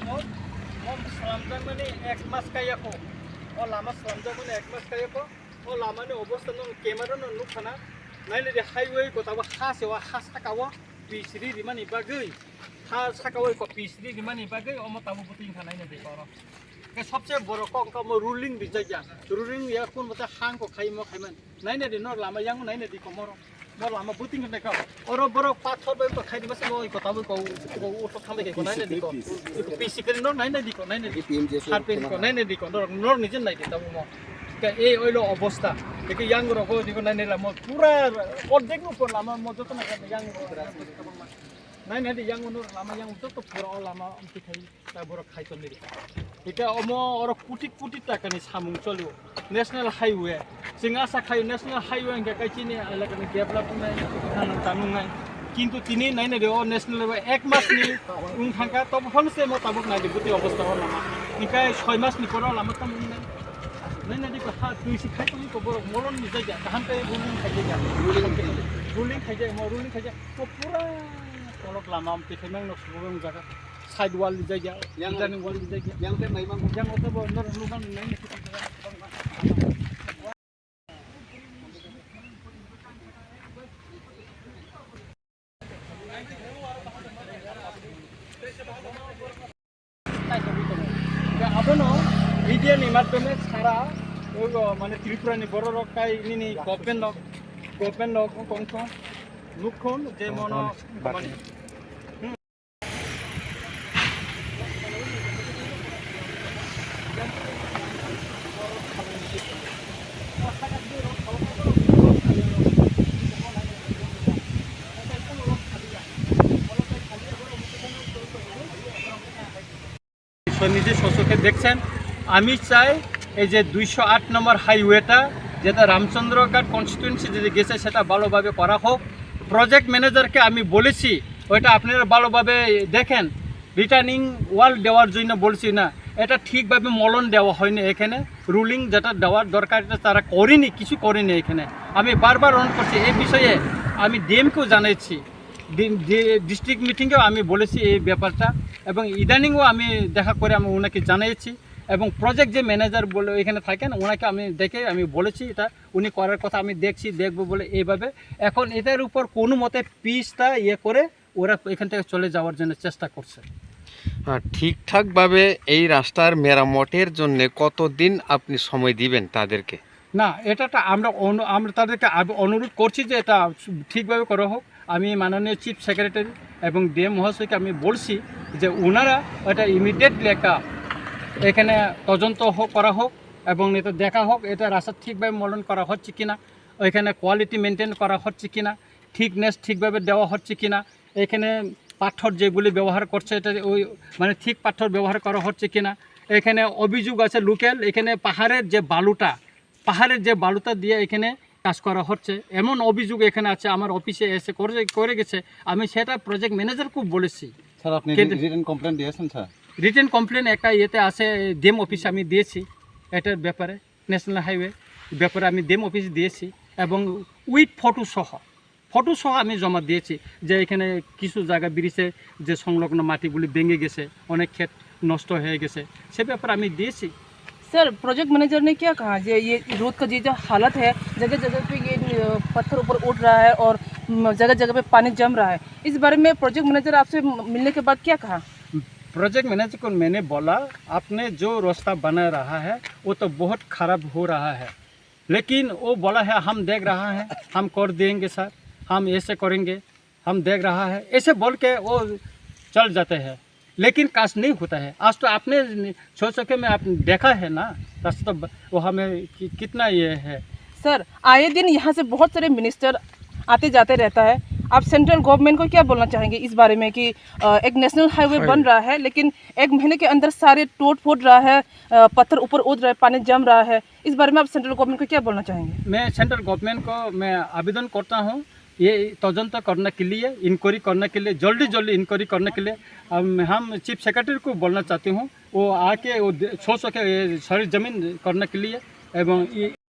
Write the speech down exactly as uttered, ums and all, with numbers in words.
Mo, mo slamjakmani ek mas kayako. O lama slamjakmani ek mas kayako. O lamani obostha no camera no nukha na. Nainadi highway ko tabo ha se o ha saka o pisri rimani bagwi. Ha saka o ko pisri rimani bagwi omo tabo buting kha nainadi koro. Ke sobse boro kok wngkha mo ruling rijak ya. Ruling ya kun bata hang ko khai mo khai man. Nainadi nor lama yang nainadi ko moro. Mo lama buting kha naikha. Oro borok pathor bai ko khai di basa mo ko tabo ko, ko utok thang bai ko nainadi ko. Ko pisi kari nor nainadi ko nainadi. Har pisi ko nainadi ko nor, nor nijen naidi tabo mo. Ke ei oilo obostha. Ke yang rok ko diko nainai lama pura ordek no por lama mo joto na yang rok. Nainadi yang nor lama yang joto pura o lama amti khai. Ta borok khai tonwi rikha. Ika omo oro kuti kuti takani samung cholio. National Highway. Chwng asa khaio National Highway hwnkhe kai chini elakani develop wngnai, thanang tanungnai. Kintu tini nainadi o National Highway ek masni wng thangkha, tobo phano se mo tabuk naidi bwtwi obostha o lama. Hwnkhe soi masni pore o lama tamo wngnai. Nainadi ko ha twi si khai tongwi ko borok molon ni jaga kaham khe ruling khai jaga. Ruling khai jaga, mo ruling khai jaga. Ko pura kolok lama am twi khai mang nok subo wng jaga. Side wall rijak ya, yang designing wall rijak ya. Yang tei mai mang. Yang oto bo nor nukang nai ni. Abono media ni madhyome sara ogo mane Tripura ni borok rok tai nini government rok, government rok kongkho nukhon je mono mane নিজে স্বচক্ষে দেখছেন। আমি চাই এই যে দুইশো আট নম্বর হাইওয়েটা, যেটা রামচন্দ্রঘাট কনস্টিটুয়েন্সি যদি গেছে, সেটা ভালোভাবে করা হোক। প্রজেক্ট ম্যানেজারকে আমি বলেছি, ওইটা আপনারা ভালোভাবে দেখেন। রিটার্নিং ওয়াল দেওয়ার জন্য বলছি না, এটা ঠিকভাবে মলন দেওয়া হয়নি এখানে। রুলিং যেটা দেওয়ার দরকার, এটা তারা করেনি, কিছু করেনি এখানে। আমি বারবার অনুরোধ করছি এই বিষয়ে, আমি ডিএমকেও জানাচ্ছি, ডিস্ট্রিক্ট মিটিংয়েও আমি বলেছি এই ব্যাপারটা, এবং ইদানিংও আমি দেখা করে আমি ওনাকে জানিয়েছি, এবং প্রজেক্ট যে ম্যানেজার বলে এখানে থাকেন, ওনাকে আমি ডেকে আমি বলেছি এটা উনি করার কথা, আমি দেখছি, দেখবো বলে এইভাবে। এখন এটার উপর কোনো মতে পিচটা ইয়ে করে ওরা এখান থেকে চলে যাওয়ার জন্য চেষ্টা করছে। আহ, ঠিকঠাকভাবে এই রাস্তার মেরামতের জন্য কতদিন আপনি সময় দিবেন তাদেরকে? না, এটা তো আমরা অনু-, আমরা তাদেরকে আব-, অনুরোধ করছি যে এটা ঠিকভাবে করা হোক। আমি মাননীয় চিফ সেক্রেটারি এবং ডিএম মহাশয়কে আমি বলছি যে ওনারা এটা ইমিডিয়েটলি একটা এখানে তদন্ত হোক, করা হোক এবং এটা দেখা হোক, এটা রাস্তা ঠিকভাবে মলন করা হচ্ছে কিনা, এখানে কোয়ালিটি মেনটেন করা হচ্ছে কিনা, থিকনেস ঠিকভাবে দেওয়া হচ্ছে কিনা, এখানে পাথর যেগুলি ব্যবহার করছে, এটা ওই মানে ঠিক পাথর ব্যবহার করা হচ্ছে কিনা। এখানে অভিযোগ আছে লোকাল, এখানে পাহাড়ের যে বালুটা, পাহাড়ের যে বালুটা দিয়ে এখানে কাজ করা হচ্ছে, এমন অভিযোগ এখানে আছে, আমার অফিসে এসে করে, করে গেছে। আমি সেটা প্রজেক্ট ম্যানেজারকেও বলেছি। স্যার, আপনি কিন্তু রিটেন কমপ্লেন দিয়েছেন স্যার? রিটেন কমপ্লেন একটা ইয়েতে আছে, ডিএম অফিসে আমি দিয়েছি এটার ব্যাপারে, ন্যাশনাল হাইওয়ে ব্যাপারে আমি ডিএম অফিসে দিয়েছি এবং উইথ ফটো সহ, ফটো সহ আমি জমা দিয়েছি যে এখানে কিছু জায়গা ব্রিজে যে সংলগ্ন মাটিগুলি ভেঙে গেছে, অনেক ক্ষেত নষ্ট হয়ে গেছে, সে ব্যাপারে আমি দিয়েছি। सर, प्रोजेक्ट मैनेजर ने क्या कहा जे ये रोड का ये जो हालत है, जगह जगह पे ये, अ, पत्थर ऊपर उठ रहा है और, म, जगह जगह पे पानी जम रहा है, इस बारे में प्रोजेक्ट मैनेजर आपसे म-, मिलने के बाद क्या कहा? प्रोजेक्ट मैनेजर को मैंने बोला, आपने जो रास्ता बना रहा है, वो तो बहुत खराब हो रहा है, लेकिन वो बोला है, "हम देख रहा है, हम कर देंगे सर, हम ऐसे करेंगे, हम देख रहा है," ऐसे बोल के वो चल जाते हैं, लेकिन काज नहीं होता है। आज तो आपने छह चौके में आप देखा है ना, रास्ता तो ब-, वो हमें कि-, कितना ये है। सर, आए दिन यहाँ से बहुत सारे मिनिस्टर आते जाते रहता है, आप सेंट्रल गवर्नमेंट को क्या बोलना चाहेंगे इस बारे में कि, अ, एक नेशनल हाईवे बन रहा है, लेकिन एक महीने के अंदर सारे टूट फूट रहा है, अ, पत्थर ऊपर उठ रहा है, पानी जम रहा है, इस बारे में आप सेंट्रल गवर्नमेंट को क्या बोलना चाहेंगे? मैं सेंट्रल गवर्नमेंट को मैं आवेदन करता हूँ, ये तदंत करने के लिए, इंक्वायरी करने के लिए, जल्दी जल्दी इंक्वायरी करने के लिए। हम, हम चीफ सेक्रेटरी को बोलना चाहती हूँ, वो आके वो दे-, छह सौ के ये सारी जमीन करने के लिए, एवं ये